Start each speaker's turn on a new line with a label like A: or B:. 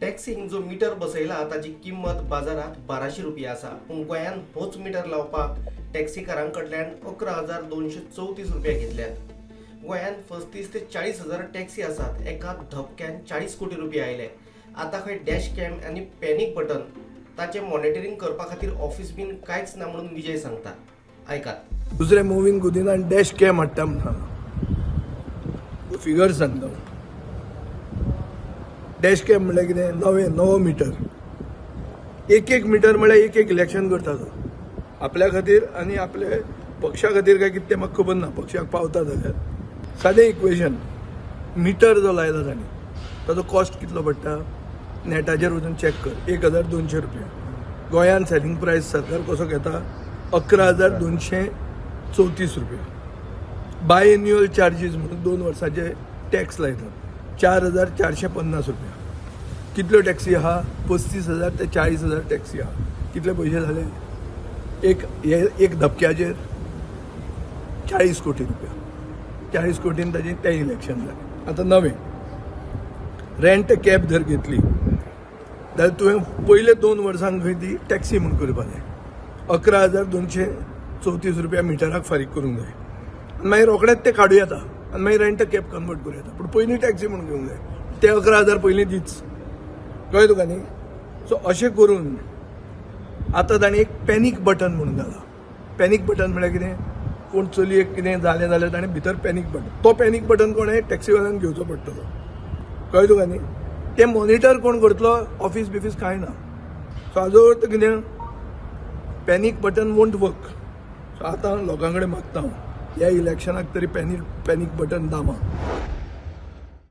A: टॅक्सींक जो मिटर बसयला ताची किंमत बाजारांत 1200 रुपया आसा, पूण गोंयांत होच मिटर लावपाक टॅक्सीकारां कडल्यान 11,234 रुपया घेतल्यात. गोंयांत 35 ते 40 हजार टॅक्सी आसात. एका धपक्यान 40 कोटी रुपया आयले. आतां खंय डॅश कॅम आनी पॅनीक बटन, ताचें मॉनिटरींग करपा खातीर ऑफिस बीन कांयच ना म्हणून विजय सांगता. आयकात.
B: दुसरे मुवींग गुदिनान आनी डॅश कॅम हाडटा म्हण सांगला. फिगर सांगता. डॅश कॅम म्हणल्यार कितें? नवें नवो मिटर. एक एक मिटर म्हळ्यार एक एक इलेक्शन करता तो आपल्या खातीर आनी आपले पक्षा खातीर काय कितें तें म्हाका खबर ना. पक्षाक पावता जाल्यार सादें इक्वेशन, मिटर जो लायला ताणें ताजो कॉस्ट कितलो पडटा, नेटाचेर वचून चॅक कर, 1200 रुपया. गोंयान सेलिंग प्रायस सरकार कसो घेता? 11,234 रुपया. बायएन्युअल चार्जीस म्हणून 2 वर्साचे टॅक्स लायतात, 4450 रुपया. कितल्यो टॅक्सी आहा? 35 हजार ते 40 हजार टॅक्सी आहा. कितले पयशे जाले एक हे एक धपक्याचेर? 40 कोटी रुपया. 40 कोटीन ताजें तें इलेक्शन जालें. आतां नवें रेंट कॅब जर घेतली जाल्यार तुवें पयले 2 वर्सांक खंय ती टॅक्सी म्हूण करपा जाय. 11,234 रुपया मिटराक फारीक करूंक जाय आनी मागीर रोखडेच ते काडूं येता आनी मागीर रेंट कॅब कन्वर्ट करूं येता, पूण पयलीं टॅक्सी म्हूण घेवंक जाय. ते 11,000 पयलीं दीच. कळ्ळें तुका न्ही? सो अशें करून आतां ताणें एक पॅनीक बटन म्हणून घाला. पॅनीक बटन म्हळ्यार कितें? कोण चलयेक कितें जालें जाल्यार ताणें भितर पॅनीक बटन. तो पॅनीक बटन कोणें टॅक्सीवाल्यान घेवचो पडटलो. कळ्ळें तुका न्ही? तें मॉनिटर कोण करतलो? ऑफीस बिफीस कांय ना. सो हाजो अर्थ कितें? Panic button won't work. So आतां लोकां कडेन मागता हांव, ह्या इलेक्शनाक तरी पॅनीक बटन दामा.